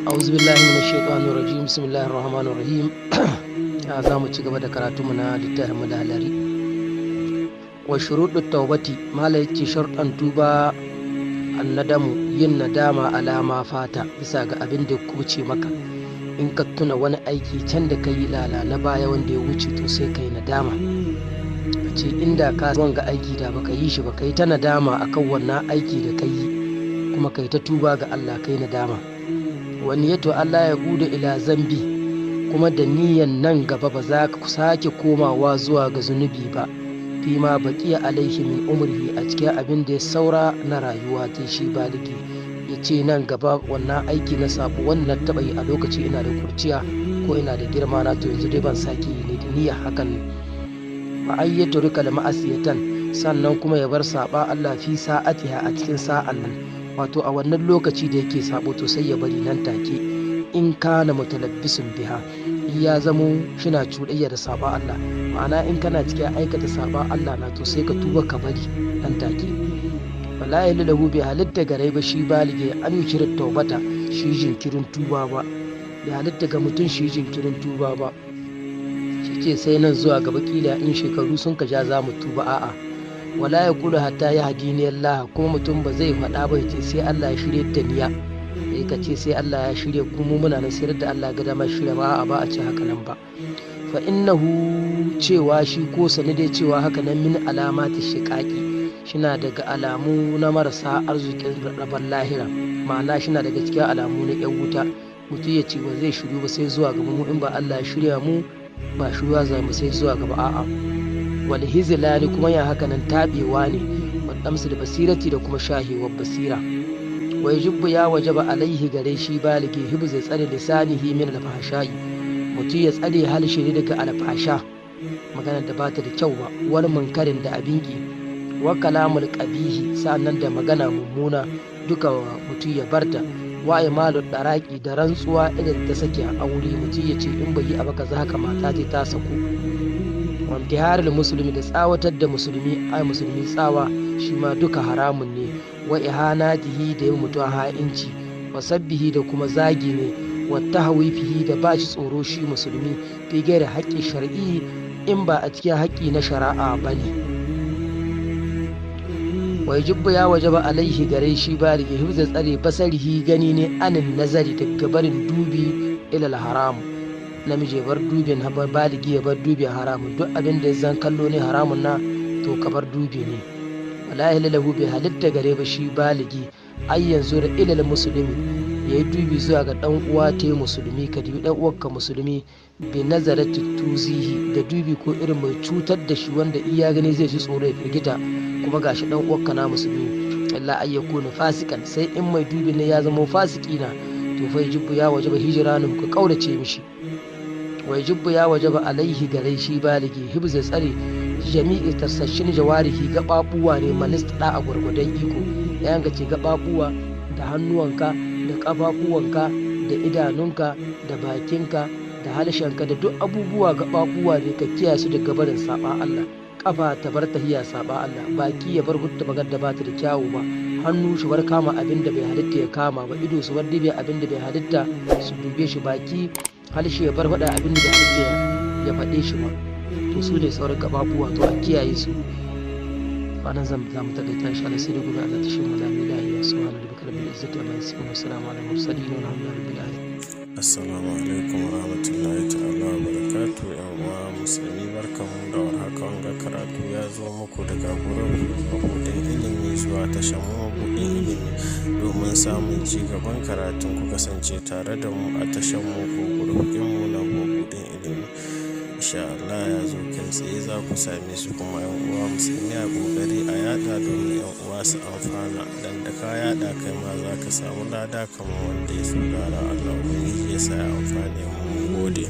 A'udhu billahi minash shaitanir rajim. Bismillahir rahmanir rahim. Za mu ci gaba da karatunmu na littafin mu da halari. Wa shuruɗu taubati, mala yace sharuɗan tuba: annadamu, yin nadama, alama fata, bisa ga abin da kuce maka. In ka tuna wani aiki can da ka yi lala na baya wanda ya wuce, to sai ka yi nadama, ka ce inda ka wanga aiki da baka yi shi ba. Ka yi ta nadama akan wannan aiki da ka yi, kuma ka yi ta tuba ga Allah, ka yi nadama. Wani yato Allah ya gudu ila zambi, kuma da niyan nan gaba ba za ka sake komawa zuwa ga zunubi ba, fi ma baqiya alaihi min umrihi, a cikin abin da ya saura na rayuwa ta shi baligi. Ya ce nan gaba wannan aiki na sabo wanda na taɓa yi a lokaci ina da kurciya ko ina da girma na, to yanzu dai ban sake yi ne, da niyyar hakan ne. Wa ayyatu rika ma'asiyatan, sannan kuma ya bar saba Allah fi sa'atiha, a cikin sa'an nan, wato a wannan lokaci da yake sabo, to sai ya bari nan take. In kana mutalabbisun biha, ya zamo shina cuɗayya da saba Allah, ma'ana in kana cikin aikata saba Allah na, to sai ka tuba ka bari nan take. Wala lahu, bi halitta gare ba shi balige an yi shirin taubata, shi jinkirin tuba ba. Bi halitta ga mutum shi jinkirin tuba ba, shi ce sai nan zuwa gaba kila in shekaru sun ka ja za mu tuba, a'a. Wala ya kula hatta ya hadini Allah, kuma mutum ba zai faɗa ba ya ce sai Allah ya shirye da niyya. Sai ka ce sai Allah ya shirya, kuma muna nan sayar da Allah ga dama shirya ba, a ba a ce haka nan ba. Fa innahu, cewa shi ko sani dai cewa haka nan min alamati shiqaqi, shina daga alamu na marasa arzikin rabon lahira, ma'ana shina daga cikin alamu na yan wuta. Mutum ya ce ba zai shiru ba sai zuwa gaba, mu in ba Allah ya shirya mu ba shiruwa za mu sai zuwa gaba, a'a. Wal hizlani, kuma ya haka nan tabewa ne, wadamsu da basirati, da kuma shahewar basira. Wa yajibu, ya wajaba, alaihi, gare shi baligi, hibzu, zai tsare, lisanihi min alfahsha'i, mutum ya tsare halshe ne daga alfasha, magana da bata da kyau ba, wani munkarin, da abinki, wa kalamul qabihi, sa'annan da magana mummuna, duka mutum ya barta. Wa imalu daraki, da rantsuwa irin ta sake a aure, mutum ya ce in bai yi abu kaza haka mata ce ta saku. Wa intiharul musulmi, da tsawatar da musulmi, ai musulmi tsawa, shi ma duka haramun ne. Wa ihanatihi, da yin mutum ha'inci, wa sabbihi, da kuma zagi ne, wa tahwifihi, da ba shi tsoro shi musulmi, fi gairi haƙƙi shar'i, in ba a cikin haƙƙi na shari'a ba ne. Wa yajibu, ya wajaba, alaihi, gare shi baligi, hifza, tsare, basarihi, gani ne, anin nazari, daga barin dubi, ilal haram. Namiji ya bar dubin, baligi ya bar dubin haramun. Duk abin da zan kallo ne haramun na, to ka bar dubi ne. Wala lahu, bi halitta gare ba shi baligi ai yanzu da ilal musulmi, ya yi dubi zuwa ga dan uwa ta musulmi. Ka dubi dan uwarka musulmi bi nazarati tuzihi, da dubi ko irin mai cutar da shi, wanda iya gani zai ji tsoro ya firgita, kuma gashi dan uwarka na musulmi. Illa ay yakuna fasikan, sai in mai dubi ne ya zama fasiki na, to fa yajibu, ya wajaba, hijranu, ka kaurace mishi. Wa yajibu, ya wajaba, alaihi, gare shi baligi, hibza, tsare, jami'i tarsashin jawarihi, gababuwa ne, manista a gwargwadon iko. Yayin ka ce gababuwa, da hannuwanka, da kafafuwanka, da idanunka, da bakinka, da halshenka, da duk abubuwa gababuwa ne, ka kiyaye su daga barin saba Allah. Kafa ta bar tahiya saba Allah, baki ya bar hutta magar da bata da kyawu ba, hannu shi bar kama abin da bai halitta ya kama ba, ido su bar dibe abin da bai halitta su dube shi, baki halshe ya bar faɗa abin da bai halitta ya faɗe shi ba. To su ne sauran gababuwa, to a kiyaye su. Ranar zan za mu takaita insha Allah, sai da gobe Allah ta shi mu lami lahiya. Subhana rabbika rabbil izzati amma yasifun, wa salamun alal mursalin, walhamdulillahi rabbil alamin. Assalamu alaikum warahmatullahi ta'ala wa barakatuh. Yan uwa musulmi, barkanmu da warhaka. Wanga karatu ya zo muku daga gurin Mabuɗin Ilimi zuwa tashar Mabuɗin Ilimi. Domin samun ci gaban karatun, ku kasance tare da mu a tashar mu ko group mu na Mabuɗin Ilimi. Insha Allah ya zo kai tsaye za ku same su. Kuma yan uwa musulmi, a kokari a yada domin yan uwa su amfana. Dan da ka yada, kai ma za ka samu lada kamar wanda ya saurara. Allah Ubangiji ya sa ya amfane mu. Mun gode.